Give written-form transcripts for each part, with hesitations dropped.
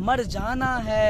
मर जाना है,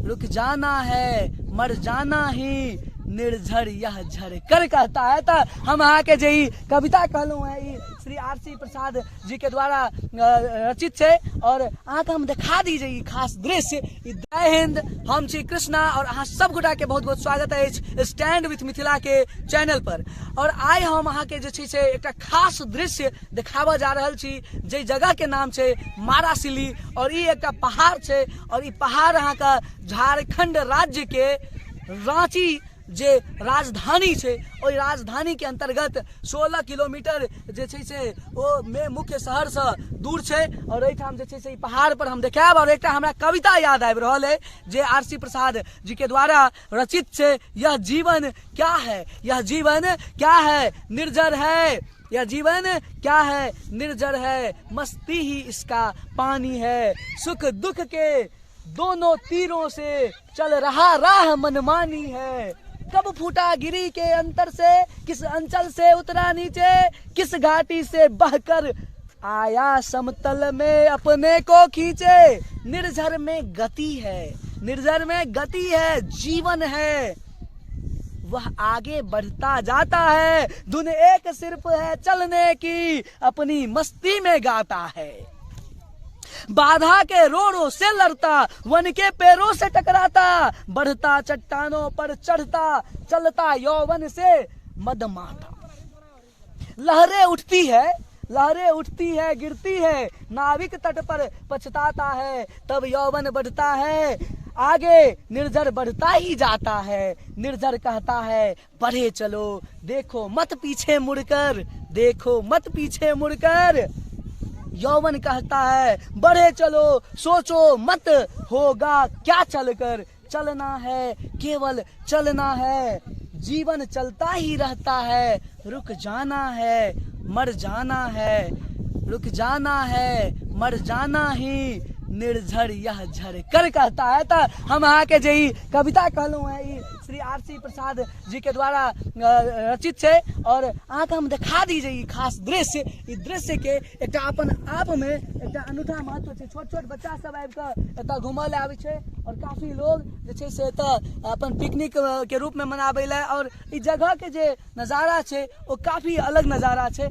रुक जाना है, मर जाना ही निर्झर यह झर कर कहता है। तऽ हम अहाँके जे ई कविता कहलहुँ हेँ, ई श्री आर सी प्रसाद जी के द्वारा रचित छै। और अहाँके हम देखा दी जे ई खास दृश्य ई। जय हिंद, हम छी कृष्णा और अहाँ सब गोटा के बहुत बहुत स्वागत अछि स्टैंड विथ मिथिला के चैनल पर। और आइ हम अहाँके जे छै से एकटा खास दृश्य देखाबऽ जा रहल छी, जाहि जगह के नाम छै मारासिली। और ई एकटा पहाड़ छै और ई पहाड़ अहाँके झारखंड राज्य के रांची जे राजधानी छै, ओहि राजधानीके अन्तर्गत 16 किलोमीटर जे छै से ओ मे मुख्य शहरसँ दूर छै। आओर एहिठाम जे छै से ई पहाड़पर हम देखायब। आओर एकटा हमरा कविता याद आबि रहल अइ जे आर सी प्रसाद जीके द्वारा रचित छै। यह जीवन क्या है, यह जीवन क्या है, निर्जर है, यह जीवन क्या है, निर्जर है, मस्ती ही इसका पानी है, सुख दुख के दोनों तीरों से चल रहा राह मनमानी है, कब फूटा गिरी के अंतर से, किस अंचल से उतरा नीचे, किस घाटी से बहकर आया समतल में अपने को खींचे, निर्झर में गति है, निर्झर में गति है, जीवन है वह आगे बढ़ता जाता है, धुन एक सिर्फ है चलने की, अपनी मस्ती में गाता है, बाधा के रोड़ों से लड़ता, वन के पैरों से टकराता, बढ़ता चट्टानों पर चढ़ता, चलता यौवन से मदमाता, लहरें उठती है, लहरें उठती है, गिरती है, नाविक तट पर पछताता है, तब यौवन बढ़ता है आगे, निर्झर बढ़ता ही जाता है, निर्झर कहता है बढ़े चलो, देखो मत पीछे मुड़कर, देखो मत पीछे मुड़कर, यौवन कहता है बढ़े चलो, सोचो मत होगा क्या चलकर, चलना है केवल चलना है, जीवन चलता ही रहता है, रुक जाना है मर जाना है, रुक जाना है मर जाना ही निर्झर यह झर कर कहता है। तऽ हम अहाँके जे ई कविता कहलहुँ हेँ, ई श्री आर सी प्रसाद जी के द्वारा रचित छै। और अहाँके हम देखा दी जे ई खास दृश्य, ई दृश्य के एकटा अपन आप में एकटा अनूठा महत्व छै। छोट छोट बच्चा सब आबि कऽ एतऽ घूमऽ लए आबै छै और काफी लोग जे छै से एतऽ अपन पिकनिक के रूप में मनाबै लए। और ई जगह के जे नजारा छै ओ काफी अलग नजारा छै।